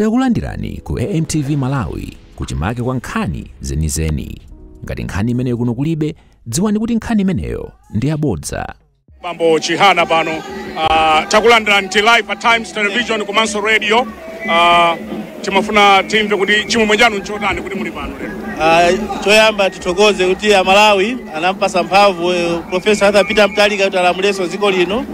Takulandirani ku AMTV Malawi kuchimake kwa nkhani zenizeni. Ngati nkhani imeneyo kuno kulibe, dziwani kuti nkhani imeneyo ndi yabodza. Bambo Chihana pano, takulandirani ti live pa Times Television komanso radio. Timafuna timve kuti chimwemwe chanu nchotani kuti muli pano lero. Choyamba tithokoze kuti Amalawi anampasa mphamvu Professor Arthur Peter Mutharika kuti alamulenso dziko lino.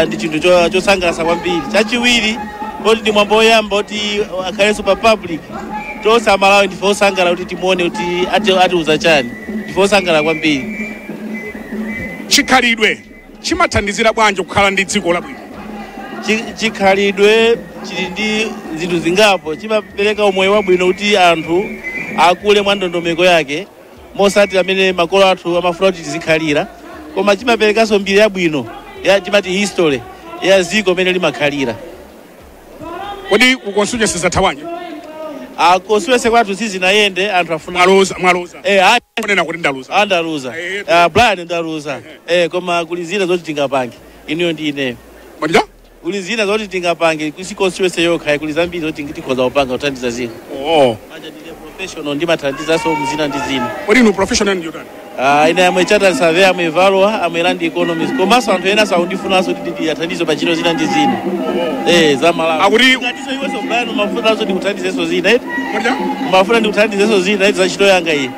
Ndi chinthu chosangalatsa kwambiri. Chachiwiri, poti ndi mwambo woyamba kuti akhalenso pa public, tonse Amalawi ndife osangalala kuti timuone kuti atiuza chani. Ndife osangalala kwambiri. Chikhalidwe chimathandizira bwanji kukhala ndi dziko labwino? Chikhalidwe chili ndi zinthu zingapo. Chimapereka umoyo wabwino kuti anthu akule mwa ndondomeko yake, mosati amene makolo athu amafuna kuti tizikhalira, koma chimaperekanso mbiri yabwino ya timati history ya dziko limene limakhalira. Kodi ku constituency zathawanji? Constituency kwathu sizinayende, anthu afuna Mwaluza, mwaluza. Eh, Kunena kuti ndaluza. Andaluza. Brian ndaluza. Koma kuli zina zoti tingapange inuyo ndi ineyo. Madija? Kuli zina zoti tingapange kusi constituency yokha, kuli zambiri zoti tikhoza kupanga kuthandiza zina. Manja ndine professional, ndimathandizanso mzina ndi zina. Kodi inu professional ndi yotani? Ine amwe chartered surveyor, amwe valuer, amwe land economist, komanso anthu ena sakundifunanso kuti ndiyathandize pa ntchito zina ndi zina. Za Malawi. Ngatiso iwenso Brian umafunanso ndikuthandizenso zina, eti? Madija? Umafuna ndikuthandizenso zina, eti, za ntchito yanga iyi?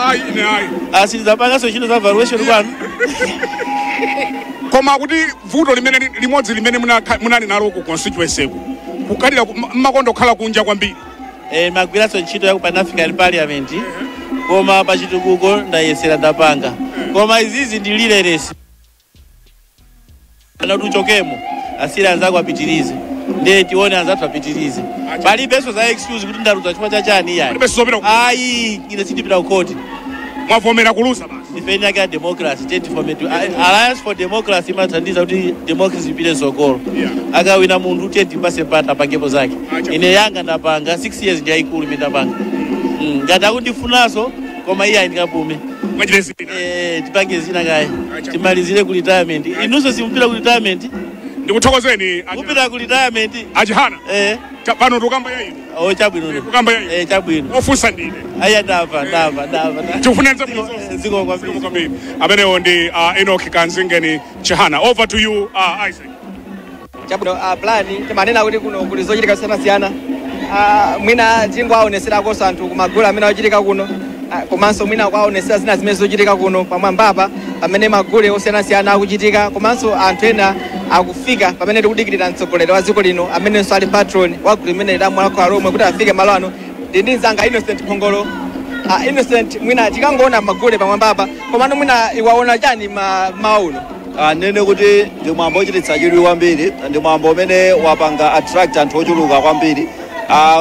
Ayi, ine ayi. Sindidzapanganso ntchito za valuation kwanu. Koma kuti vuto limene limodzi limene munali nalo ku constituency ku, kukhalira mmakonda kukhala kunja kwambiri. Magwiranso ntchito ya ku Pan African Parliament, koma pachitukuko ndayesera, ndapanga, koma izizi ndi lilelesi kuti uchokemo, asiri anzako apitirize, ndiye tione anzathu apitirize. Palibenso za excuse kuti ndaluza chifukwa chachani, iyayi. Palibenso zopita Ayi, ine sindipita ku court. Mwavomera kuluza basi. Ifeni yake ya democracy, Alliance for Democracy imathandiza kuti democracy ipite mtsogolo. Akawina munthu, tiye tipase mpata apangepo zake. Ine yanga ndapanga, 6 years ndi yayikulu imene ndapanga. Ngati akundifunanso, koma iye ayindikapume. Mwachite zina. Tipange zina kaye, timalizire ku retirement. Inunso simupita ku retirement? Ndikuthokozeni. Mupita ku retirement? Achihana. Pano tukamba ya inu. Oh, chabwino. Tukamba ya inu. Chabwino. Ofunsa ndine. Aya, ndamva, ndamva, ndamva. Tikufuna zabwino zonse. Ziko kwambiri. Ziko kwambiri. Amenewo ndi Enoch Kanzingeni Chihana. Over to you, Isaac. Chabwino, plan timanena kuti kuno kuli zochitika zosiyanasiyana. Mwina tingowaonetserakonso anthu kumagulu amene akuchitika kuno, komanso mwina kuwaonetsera zina zimene zochitika kuno pamwambapa pamene magule osiyanasiyana akuchitika, komanso anthu ena akufika pamene tikudikirira mtsogoleri wa dziko lino amenenso ali patron wa gulu limene la Mulhako Alhomwe kuti afike malo ano. Ndi ndi mzanga Innocent Phongolo. Innocent, mwina tikangoona magule pamwambapa, komano mwina iwaona chani mawa uno? Nene kuti ndi mwambo ochititsa chidwi kwambiri, ndi mwambo umene wapanga attract anthu ochuluka kwambiri.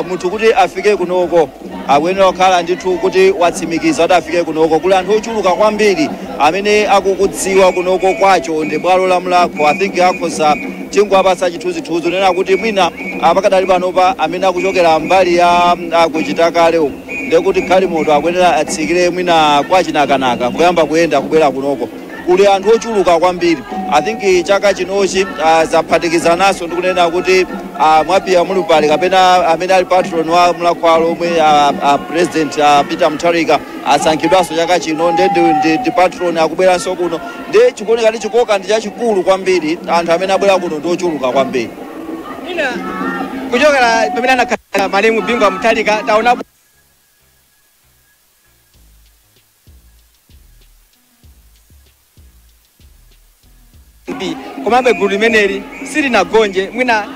Munthu kuti afike kunoko akuyenera kukhala ndithu kuti watsimikiza kuti afike kunoko. Kuli anthu ochuluka kwambiri amene akukudziwa kunoko kwacho ndi bwalo la Mulhako. I think akhoza tingowapatsa chithunzithunzi nena kuti mwina pakadali panopa amene akuchokera mbali ya kuchitakale uku, ndekuti galimoto akuyenera atsikire mwina kwa Chinakanaka kuyamba kuyenda kubwera kunoko. Kuli anthu ochuluka kwambiri. I think chaka chinochi zaphatikizananso ndikunena kuti mwapiya mulupale kapena amene ali patron wa Mulhako Alhomwe, President Peter Mutharika, asankhidwanso chaka chino, nde ndi patron akubweranso kuno, ndi chikuoneka ndi chikoka ndi chachikulu kwambiri. Anthu amene abwera kuno ndi ochuluka kwambiri. Mwina kuchokera pamene anakhala malemu Bingu wa Mutharika, taonapo komabe gulu limeneli silinagonje. Mwina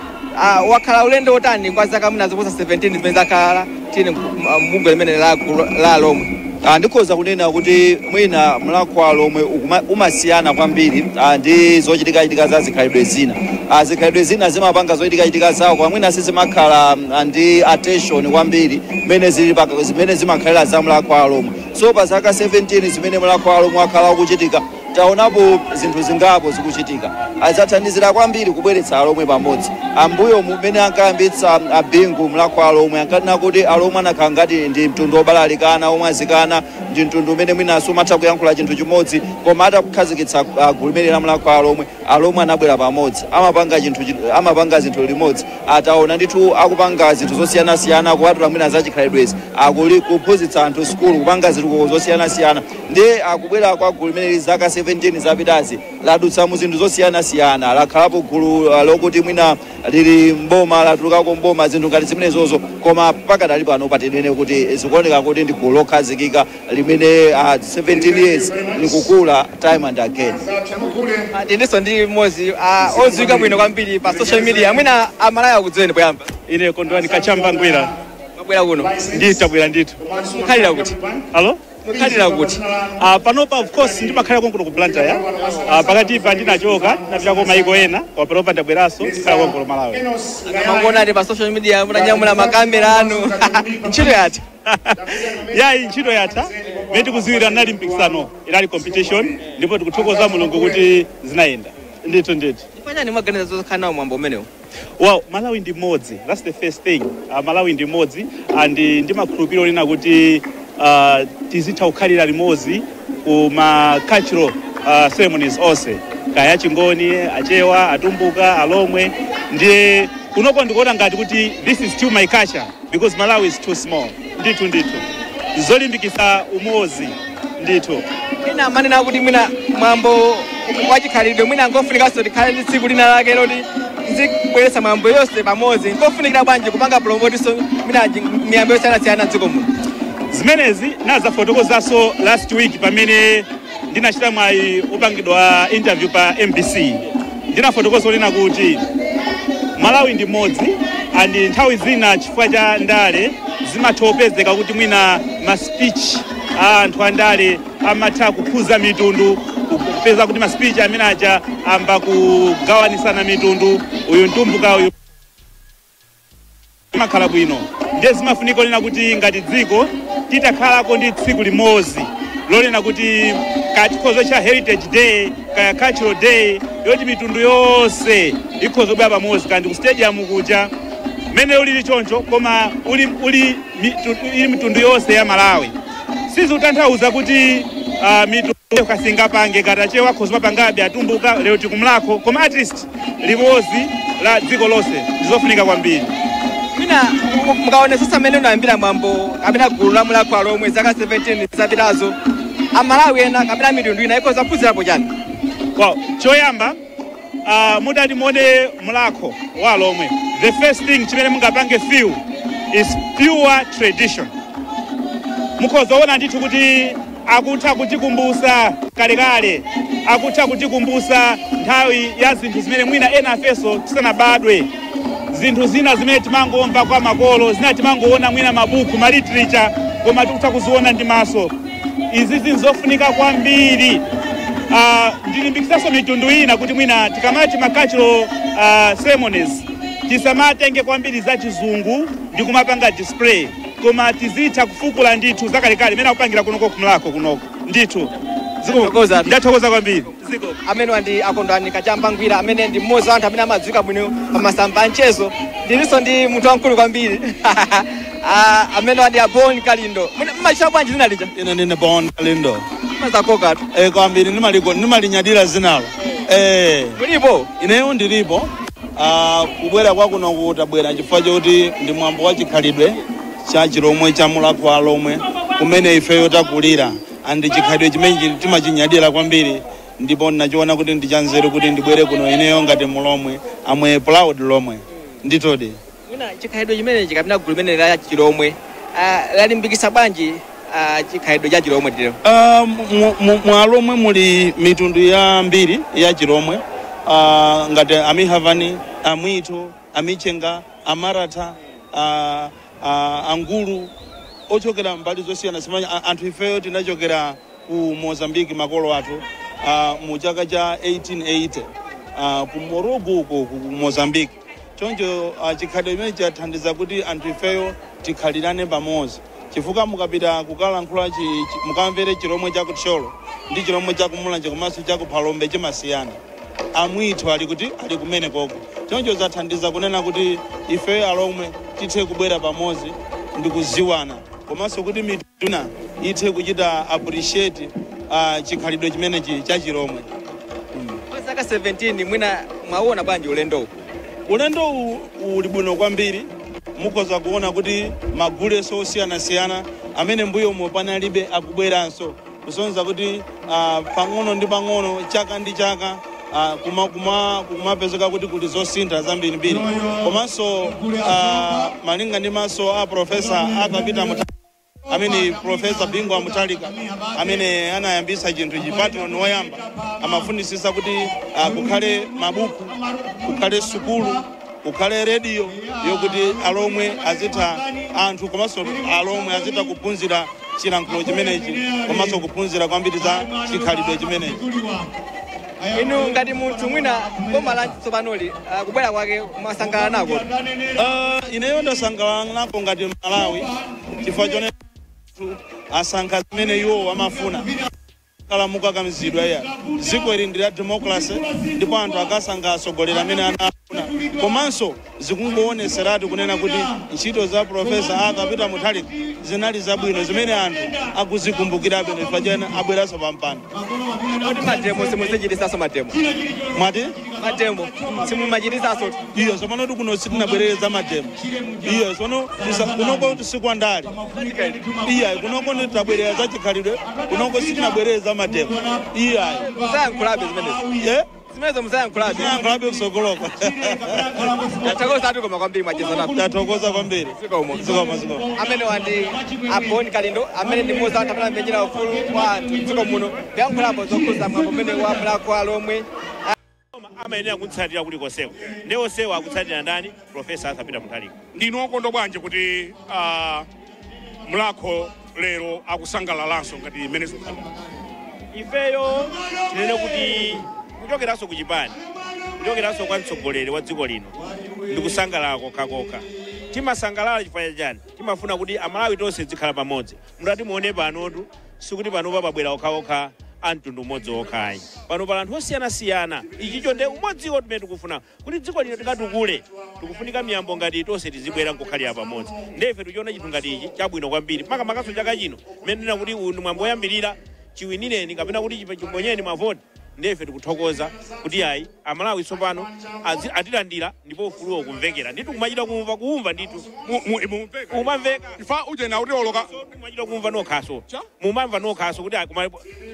wakhala ulendo wotani kwa zaka mwina zoposa 17 zimene zakhala tili mbungwe limene la gulu la Lomwe? Ndikhoza kunena kuti mwina Mulhako Alhomwe umasiyana kwambiri ndi zochitikachitika za zikhalidwe zina. Zikhalidwe zina zimapanga zochitikachitika zawo, koma mwina sizimakhala ndi attention kwambiri mmene zili zimene zimakhalira za Mulhako Alhomwe. So pa zaka 17 zimene Mulhako Alhomwe wakhala ukuchitika, taonapo zinthu zingapo zikuchitika. Adzathandizira kwambiri kubweretsa Alomwe pamodzi. Ambuyo mumene ankayambitsa abingu Mlakho Alomwe, ankanena kuti Alomwe anakhala ngati ndi mtundu obalalikana, omwazikana, ndi mtundu umene mwinanso umatha kuyankhula chinthu chimodzi, koma atakukhazikitsa gulu limene la Mlakho Alomwe, Alomwe anabwera pamodzi, amapanga zinthu limodzi. Ataona ndithu akupanga zinthu zosiyanasiyana, kupatula mwina zachikhalidwezi, akuli kuphunzitsa anthu sukulu, kupanga zitukuko zosiyanasiyana. Ndi akubwera kwa gulu limene zaka 17 zapitazi ladutsa mu zinthu zosiyanasiyana, lakhalapo gulu lokuti mwina lili mboma, latulukako mboma, zinthu ngati zimenezozo, koma pakadali pano patinene kuti zikuoneka kuti ndi gulu lokhazikika limene 17 years likukula time and again. Ndinso ndi mmodzi odziwika bwino kwambiri pa social media. Mwina Amalawi akudziweni poyamba. Ine Kondwani Kachamba Ngwira. Mwabwera kuno? Nditabwera ndithu. Mukhalira kuti? Alo? Mukhalira kuti? Panopa of course ndimakhalira konkuno ku Blantyre. Pakatipa ndinachoka, ndinapitako maiko ena, koma panopa ndabweranso kukhala konkuno Malawi. Akamangoona ati pa social media mutanyamula makamera anu, ntchito yatha? Yayi, ntchito yatha. Mene tikuziwira, nali mpikisano, inali competition, ndipo tikuthokoza Mulungu kuti zinayenda ndithu ndithu. Chifukwa mwaganiza zokhala nawo mwambo umenewu? Well, Malawi ndi mmodzi. That's the first thing. Malawi ndi mmodzi and ndimakhulupirira lina kuti tizitha kukhalira limodzi ku ma cultural ceremonies onse, kaya Chingoni, Achewa, Atumbuka, Alomwe. Ndiye kunoko ndikuona ngati kuti this is still my culture because Malawi is too small. Ndithu ndithu zolimbikitsa umodzi ndithu. Mwina manena kuti mwina mwambo wachikhalidwe mwina ngofunikanso tikhale ndi tsiku lina lake loti tizibweretsa mwambo yonse pamodzi. Ngofunikira bwanji kupanga promote mwina miyambo yosiyanasiyana mdziko muno? Zimenezi nazafotokozanso last week pamene ndinachita mwayi upangidwa interview pa MBC. Ndinafotokoza lina kuti Malawi ndi mmodzi, and nthawi zina chifukwa cha ndale zimatha kupezeka kuti mwina ma speech a anthu andale amatha kukhuza mitundu, kupeza kuti ma speech amene aja amba kugawanisana mitundu, uyu Mtumbuka, uyu makhala bwino. Ndiye zimafunika lina kuti ngati dziko titakhalako ndi tsiku limodzi lonena kuti kachikhozo cha Heritage Day kaya Cultural Day, yoti mitundu yonse ikhoza kubwera pamodzi kandi ku stadium kuja mmene ulili choncho, koma uli mitundu yonse ya Malawi. Sizikutanthauza kuti mitundu kasingapange, ngati Achewa akhoza mapangabe, Atumbuka, lero tikumlakho, koma at least limodzi la dziko lonse ndizofunika kwambiri. Mwina mukaonesesa mmene unayambira mwambo kapena gulu la Mulhako Alomwe zaka 17 zapitazo, Amalawi ena kapena mitundu ina ikhoza kuphunzirapo chani? Well, choyamba, mudati muone Mulhako wa Lomwe, the first thing chimene mungapange feel is pure tradition. Mukhozaona ndithu kuti akutha kutikumbusa kalekale, akutha kutikumbusa nthawi ya zinthu zimene mwina ena afenso tisanabadwe, zinthu zina zimene timangomva kwa makolo, zina timangoona mwina mabuku, ma literature, koma tikutha kuziona ndi maso. Izi zinzofunika kwambiri. Ndilimbikitsanso mitundu ina kuti mwina tikamati ma cultural ceremonies tisamatenge kwambiri za chizungu ndi kumapanga display, koma tizitha kufukula ndithu zakalekale imene akupangira kunoko kumlakho kunoko ndithu. Ndathokoza. Ndathokoza kwambiri. Amene ndi Akondwani Kachamba Ngwira, amene ndi mmodzi wa anthu amene amadziwika bwino pa masamba a mchezo. Ndilinso ndi munthu wamkulu kwambiri. Amene ndi Abon Kalindo. Mmachita bwanji zina lija? Ine ndine Bon Kalindo. Mazakokatu. Eh, kwambiri, ndimalinyadira zinalo. Eh. Mulipo? Ineyo ndilipo. Kubwera kwakuno kutabwera chifukwa chokuti ndi mwambo wa chikhalidwe cha Chilomwe cha Mulhako wa Lomwe kumene ifeyo takulira, and chikhalidwe chimenechi timachinyadira kwambiri, ndipo ndinachiona kuti ndi chanzeru kuti ndibwere kuno ineyo ngati Mulomwe. Am a proud Lomwe nditodi. Mwina chikhalidwe chimenechi kapena gulu limene la Chilomwe lalimbikitsa bwanji chikhalidwe cha Chilomwe tero? Mwalomwe muli mitundu yambiri ya Chilomwe, ngati Amihavani, Amwito, Amichenga, Amarata, Angulu, ochokera mbali zosiyana siyana. Anthu ifeyo tinachokera ku Mozambique, makolo athu, mu chaka cha 1880, ku Morogo uko ku Mozambique. Choncho chikhalidwe chimene chathandiza kuti anthu ifeyo tikhalirane pamodzi, chifukwa mukapita kukalankhula mukamvere Chilomwe cha kuThyolo ndi Chilomwe cha kuMulanje komanso cha kuPhalombe chimasiyana. Amwitho ali kuti ali kumene koko. Choncho zathandiza kunena kuti ife Alomwe tithe kubwera pamodzi ndi kuziwana, komanso kuti mituna ithe kuchita appreciate chikhalidwe chimenechi cha Chilomwe. Kwa zaka 17, mwina mwaona bwanji ulendowu? Ulendo uwu uli bwino kwambiri. Mukhoza kuona kuti maguleso osiyanasiyana amene mbuyomo panalibe akubweranso, kusonyeza kuti pang'ono ndi pang'ono, chaka ndi chaka, kumapezeka kuti kuli zosintha zambirimbiri. Komanso malinga ndi maso a Professor Arthur Peter Mutharika, amene Professor Bingu wa Mutharika amene anayambisa chinthu chi, patron woyamba, amafunisisa kuti kukhale mabuku, kukhale sukulu, kukhale rediyo yokuti Alomwe azitha, anthu komanso Alomwe azitha kuphunzira chilankhulo chimenechi, komanso kuphunzira kwambiri za chikhalidwe chimenechi. Inu ngati munthu, mwina boma la tsopanoli, kubwera kwake mwasangalala nako? Ineyo ndasangalala nako ngati Malawi, chifukwa chone asankha zimene iwo amafuna. Kala mukakamizidwa iya, dziko ili ndi la democracy, ndipo anthu akasankha atsogoleri amene anafuna. Komanso zikungooneseratu kunena kuti ntchito za Professor Arthur Peter Mutharika zinali zabwino, zimene anthu akuzikumbukirabe chifukwa chene abweranso pampando. Kuti mademo simuzichitisaso mademo? Mwati? Mademo simumachitisaso? Iyo, tsopano kuno sitinabwerere za mademo. Iyo, tsono kunoko sikwandale iya, kunoko tabwerera za chikhalidwe, kunoko sitinabwerere za mademo iya. Musayankhulabe zimenezo. Eh? Zimenezo musayankhulabe. Yankhulabe kusogoloko. Tathokoza koma kwambiri, mwacheza napo. Tathokoza kwambiri. Zikomo. Zikomo, zikomo. Amene wandi a Bon Kalindo, amene ndi mmodzi wa anthu amene amenyera ufulu wa anthu mdziko muno, kuyankhulapo zokhuza mwambo umene wa Mulhako Alomwe. Amayenera kutsatira kulikonseko, ndi onsewa akutsatira ndani? Professor Arthur Peter Mutharika. Ndinu okondwa bwanji kuti Mulhako lero akusangalalanso ngati imene zikukhala? Ifeyo tinene kuti kuchokeranso ku chipani, kuchokeranso kwa mtsogoleri wa dziko lino, ndikusangalala kokhakokha. Timasangalala chifukwa chani? Timafuna kuti Amalawi tonse tizikhala pamodzi. Mutati muone panotu, sikuti panopa pabwera okhaokha a mtundu umodzi okhayi, pano pala anthu osiyanasiyana. Ichicho nde umodziwo timene tikufuna kuti dziko lino tikatukule. Tikufunika miyambo ngati tonse tizibwera nkukhalira pamodzi. Ndefe tikuchiona chinthu ngati ichi chabwino kwambiri, makamakaso chaka chino mmene tinena kuti uyu ndi mwambo woyambirira chiwinireni kapena kuti chiponyeni mavoti. Ndefe tikuthokoza kuti ayi, Amalawi tsopano atilandira, ndipo ufuluwo kumvekera ndithu, kumachita kumva, kumva ndithu. Mumveka? Umamveka. Ifa ujena kuti oloka. Kumachita kumva nokhaso. Cha? Mumamva nokhaso kuti ayi,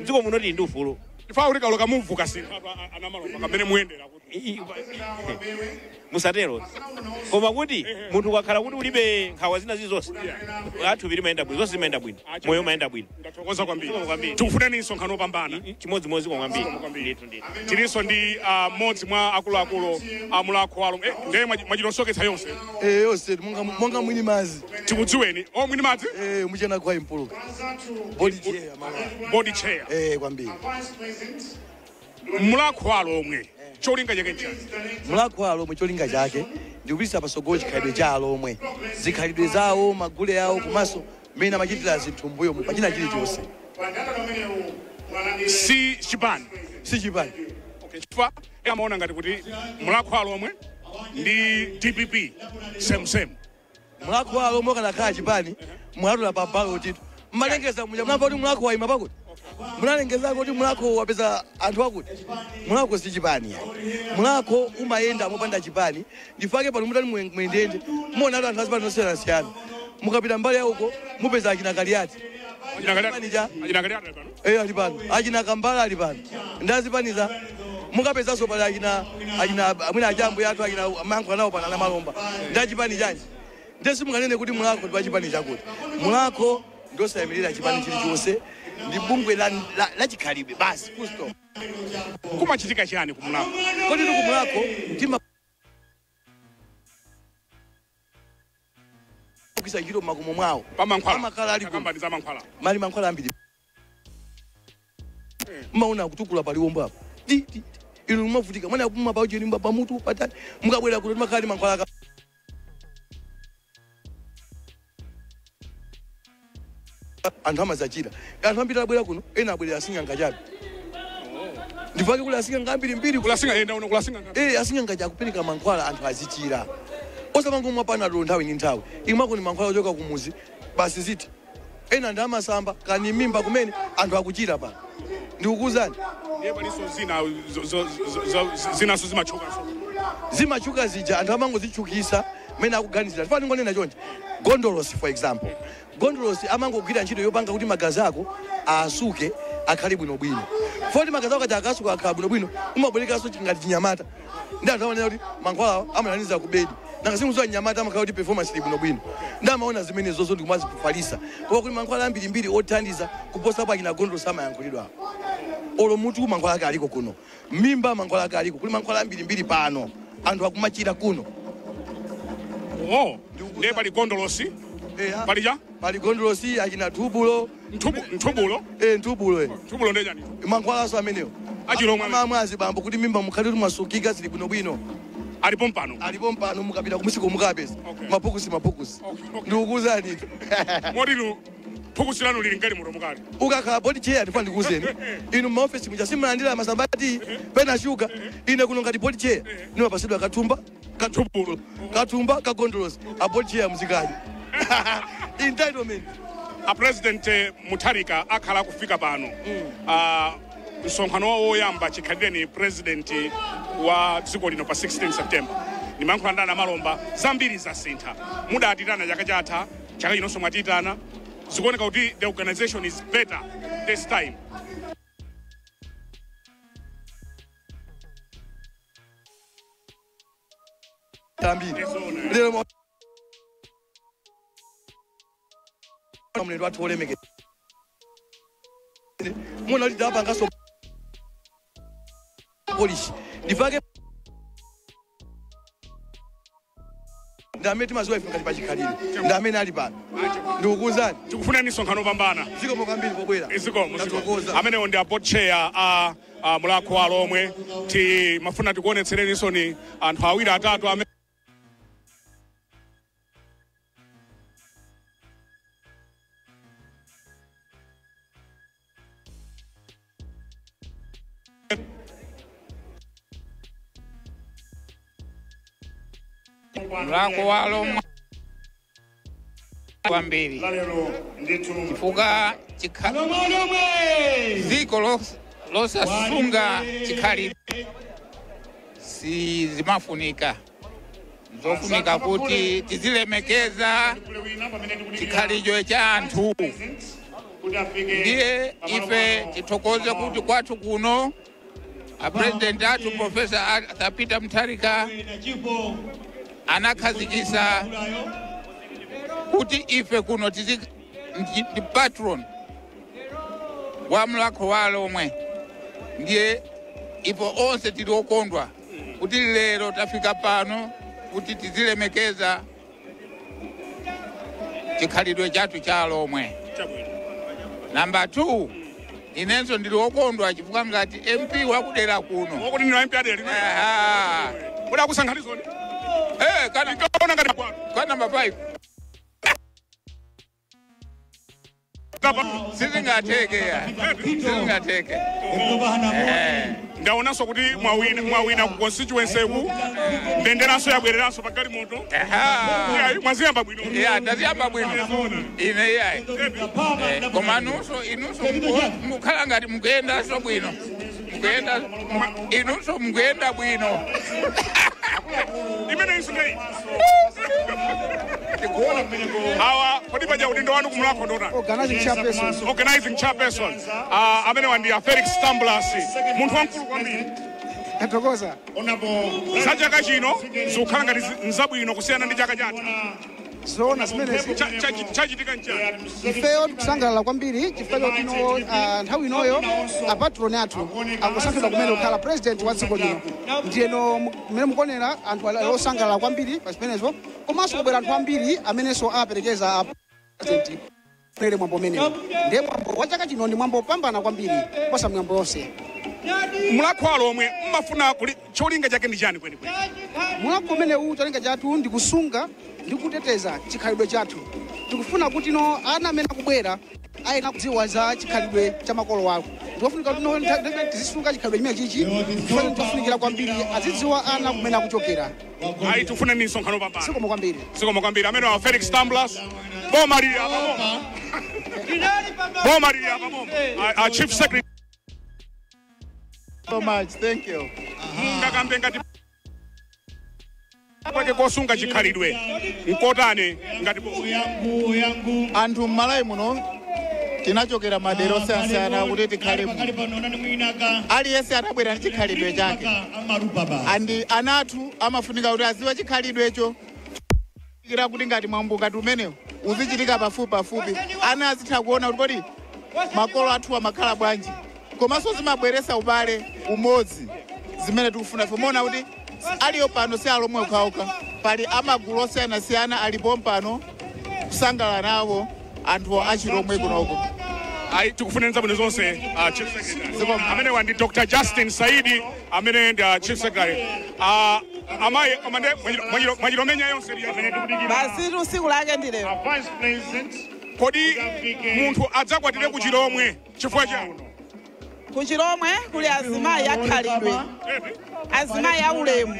mdziko muno tili ndi ufulu. Ifa kuti kaloka mumvuka sinthu anamalomba kamene muyendera kuti Musatero, koma kuti munthu ukakhala kuti ulibe nkhawa zina zizonse, athupi limayenda bwino, zonse zimayenda bwino, moyo umayenda bwino. Ndathokoza kwambiri. Zikomo kwambiri. Tikufuneni msonkhano wopambana. Chimodzimodzi kwambiri. Kwambiri. Ndithu, ndithu. Tilinso ndi mmodzi mwa akuluakulu a Mulhako Alomwe. Ndiye mwachitosoketsa yonse. Eh, yonse monga monga mwini mazi. Tikudziweni, o mwini madzi. Eh, muchena kwa impuluka. Body chair mama. Body chair. Eh, kwambiri. Mulhako Alomwe cholinga chake nchani? Mulhako Alomwe cholinga chake ndikupititsa patsogolo chikhalidwe cha Alomwe, zikhalidwe zawo, magule awo, komanso mmene amachitira zinthu mbuyo mu pachina chilichonse. Si chipani? Si chipani. Okay, chifukwa amaona ngati kuti Mulhako Alomwe ndi DPP same same. Mulhako Alomwe kanakhala chipani, mwatula pa ballot mmalengeza muja, munamva kuti Mulhako wayima pakuti, munalengezako kuti Mulhako wapeza anthu akuti. Mulhako si chipani ya. Mulhako umayenda mopanda chipani. Ndifake pano mutali muyendende, muona anthu azipani osiyanasiyana. Mukapita mbali yauko mupeza achina Kaliati. Chipani cha Achina Kaliati pano? Eh, ali pano. Achina Kambala ali pano. Ndazipaniza mukapezanso pali achina amwina achambo yathu, achina mayankho nawo pano, ana malomba ndachipani chanji. Ndesi munganene kuti Mulhako ndi wachipani chakuti. Mulhako ndiosayimirira chipani chilichonse, ndi bungwe la chikhalidwe basi, full stop. Kumachitika chani ku Mulhako? Kodi ndi ku Mulhako tima kugwisa ntchito mmakomo mwawo. Pamankhwala? Amakhala ali kuno. Akambani za mankhwala. Mali mankhwala ambiri, mmaona akutukula paliwombo apo. Ti, ti, ti. Inu mumavutika mwana kupuma paucheni pamutu patani, mukabwera kuno timakhala ndi mankhwala anthu amazachira. Anthu ambiri abwera kuno, ena abwerera sing'anga chabe. Ndifake kuli asing'anga ambirimbiri. Kulasinga enda uno kulasinga. Asing'anga chakupereka mankhwala anthu azichira. Osamangomwa panado nthawi ndi nthawi. Imwako ni mankhwala ochoka kumuzi basi ziti. Ena ndi amasamba kani mimba kumene anthu akuchira pano. Ndikukuwuzani. Ndiye palinso zina zinaso zimachukanso. Zimachuka zija anthu amangozichukisa mene akuganizira. Tifani ngonena chonchi. Gondolosi for example. Gondolosi amangogwira ntchito yopanga kuti magazi ako asuke akhale bwinobwino. Foti magazi ako kaja akasuka akhala bwinobwino umabwerekanso ngati chinyamata. Ndi anthu amanena kuti mankhwala amananiza ku bedi. Nanga simuzuwa nyamata amakhala kuti performance ili bwinobwino. Ndi amaona zimene zonso ndikumazifalisa. Koma kuti mankhwala ambirimbiri othandiza kuposa pa china gondolosi amayankhulidwa apo. Olo mutu mankhwala ake aliko kuno. Mimba mankhwala ake aliko. Kuli mankhwala ambirimbiri pano. Anthu akumachira kuno. Oh, ndiye pali gondolosi. Pali ja? Pali gondolosi achina tubulo. Ntubulo? Ntubulo. Ntubulo ndiye chani? Mankhwalaso amenewo. Achilomwe. Amamwazi bambo kuti mimba mukhale kuti mwasukika zili bwinobwino. Alipo mpano. Alipo mpano mukapita kumusiko mukapeza. Okay. Mapukusi mapukusi. Okay. Ndikukuwuzani. Motinu phukusi lanu lili ngati muto mukali. Ukakhala board chair ndifuna ndikuwuzeni. Inu m'maofesi muja simulandira masambati pena shuga. Ine kuno ngati board chair nimapasidwa kathumba katubulo kathumba kagondolosi a board chair muzikaji. Entitlement. A President Mutharika akhala kufika pano. Msonkhano wawo woyamba chikhalireni president wa dziko lino pa 16 September. Ndimayankhula ndi ana Malomba zambiri zasintha. Mudatitana chaka chatha, chaka chinonso mwatitana. Zikuoneka kuti the organization is better this time. Tambiri. Lero mlendo wathu olemekeza. Muna kuti apangaso polish. Ndifake ndamene timaziwa ife ngati pachikhalire. Ndamene ali pano. Ndikukuwuzani. Tikufuna ni msonkhano opambana. Zikomo kwambiri pobwera. Zikomo. Amenewo ndi a board chair a Mulhako wa Alhomwe. Timafuna tikuonetsereninso ni anthu awiri atatu amene Mulhako wa Alhomwe kwambiri chifukwa dziko losasunga chikhalidwe si zimafunika. Zofunika kuti tizilemekeza chikhalidwe cha anthu. Ndiye ife tithokoze kuti kwathu kuno a president athu Professor Arthur Peter Mutharika anakhazikisa kuti ife kuno tizi ndi patron wa Mulhako wa Alhomwe. Ndiye ife onse tili okondwa kuti lero tafika pano kuti tizilemekeza chikhalidwe chathu cha Alhomwe. Namba 2, inenso ndili okondwa chifukwa ngati MP wakudera kuno. Wakuti ndinu MP adera lino. Kodi akusankhalizoni? Kana Ndikaona ngati kwanu. Kwa namba 5. Sizingatheke ya. Sizingatheke. Ndaonanso kuti mwawina ku constituency ku mbenderanso yabwereranso pa galimoto. Mwaziyamba bwino. Yeah, ndaziyamba bwino. Ine yayi. Koma nunso inunso mukhala ngati mukuyendanso bwino. Mukuyenda inunso mukuyenda bwino. Imene isu ndei. Awa kodi paja udindo wanu kumulako ndona. Organizing chairperson. Organizing chairperson. Amene wandi ya Felix Tambulasi. Munthu wamkulu kwambiri. Ndathokoza. Za chaka chino zikukhala ngati nzabwino kusiyana ndi chaka chatha. Zoona zimenezi. Chachitika nchani. Ifeyo tikusangalala kwambiri chifukwa choti ino nthawi inoyo apatroni athu akusankhidwa kumene kukhala president wa dziko lino. Ndiyeno mmene mukuonera anthu osangalala kwambiri pa zimenezo, komanso kubwera anthu ambiri amenenso aperekeza a president kunene mwambo umenewo. Ndiye mwambo wa chaka chino ndi mwambo wopambana kwambiri kuposa mwambo yonse. Mulhako wa Alhomwe mmafuna cholinga chake ndi chani kwenikweni? Mulhako umenewu cholinga chathu ndi kusunga ndi kuteteza chikhalidwe chathu. Tikufuna kuti no ana amene akubwera ayenera kudziwa za chikhalidwe cha makolo wako. Ndiofunika kuti tizisunga chikhalidwe chimene chichi, chifukwa chofunikira kwambiri azidziwa ana kumene akuchokera. Ayi, tifune ni msonkhano pambana. Zikomo kwambiri. Zikomo kwambiri. Amene wa Felix Tumblers, boma lili apa, boma boma lili apa, boma. A chief secretary. So much, thank you. Mungakambe ngati kwake kosunga chikhalidwe nkotani ngati boma? Anthu m'Malawi muno tinachokera madera osiyanasiyana kuti tikhale muno. Aliyense anabwera ndi chikhalidwe chake, and ana athu amafunika kuti aziwe chikhalidwecho kira kuti ngati mwambo ngati umenewu uzichitika pafupi pafupi, ana azitha kuona kuti kodi makolo athu amakhala bwanji. Komanso zimabweresa ubale, umodzi, zimene tikufuna ife. Muona kuti aliyo pano si alomwe okhaokha, pali amagulu osiyanasiyana alipo pano kusangalala nawo anthu achilomwe kunoko. Ayi, tikufuneni zabwino zonse, chief secretary. Amene wa ndi Dr Justin Saidi, amene ndi chief secretary. Amayi, amande mwachilomenya yonse amene tikudikira. Basi, usiku lake ndi lero. Kodi munthu adzakwatire ku Chilomwe chifukwa chani? Kuchilomwe kuli azimayi akhalidwe, azimayi aulemu,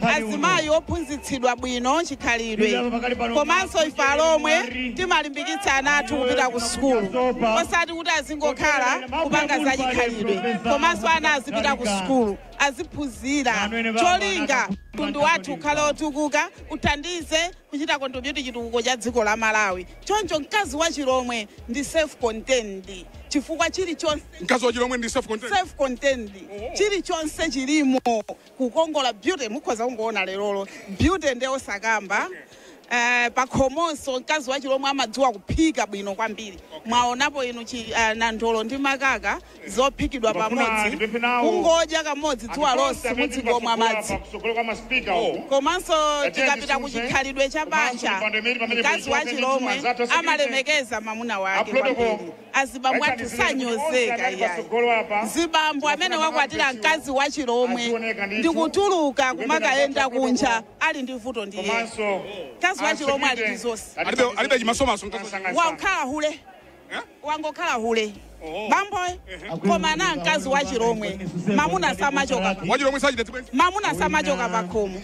azimayi ophunzitsidwa bwino chikhalidwe. Komanso ife alomwe timalimbikitsa ana athu kupita ku sukulu, osati kuti azingokhala kupanga za chikhalidwe, komanso ana azipita ku sukulu, aziphunzira, cholinga mtundu wathu ukhale otukuka, uthandize kuchita contribute chitukuko cha dziko la Malawi. Choncho mkazi wa Chilomwe ndi self contained, chifukwa chilichonse. Mkazi wa Chilomwe ndi self contained? Self contained, chilichonse chilimo, kukongola, beauty, mukhoza kungoona lerolo beauty ndiye osakamba. Pakhomonso mkazi wa Chilomwe amadziwa kuphika bwino kwambiri. Mwaonapo inu nandolo ndi makaka zophikidwa pamodzi, kungodya kamodzi dzuwa lonse mudzingomwa madzi. Komanso tikapita kuchikhalidwe cha banja, mkazi wa Chilomwe amalemekeza mamuna wake kwambiri. Azibambo athu sanyozeka iyayi. Zibambo amene wakwatira mkazi wa Chilomwe ndikutuluka kumakayenda kunja ali ndi vuto ndiye. Mkazi wa Chilomwe ali ndi zonse. Alibe chimasomaso mkazi? Wakhala hule, wangokhala hule bambo, koma na mkazi wa Chilomwe mamuna samachoka. Wa Chilomwe sachita zibwenzi? Mamuna samachoka pakhomo,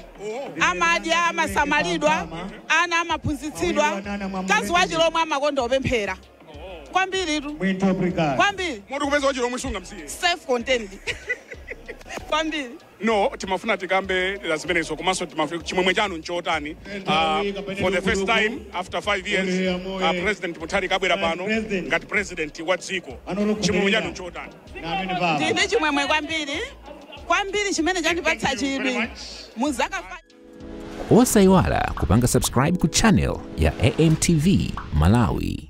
amadya, amasamalidwa, ana amaphunzitsidwa. Mkazi wa Chilomwe amakonda opemphera kwambiri tu, kwambiri. Moti kupeza wa Chilomwe sunga msiye? Self contained kwambiri. No, timafuna tikambe la zimenezo, komanso timafuna chimwemwe chanu nchotani for the first time after 5 years President Mutharika abwera pano ngati president wa dziko? Chimwemwe chanu nchotani? Ndine chimwemwe kwambiri kwambiri, chimene chandipatsa chidwi muzaka Osayiwala kupanga subscribe ku channel ya AMTV Malawi.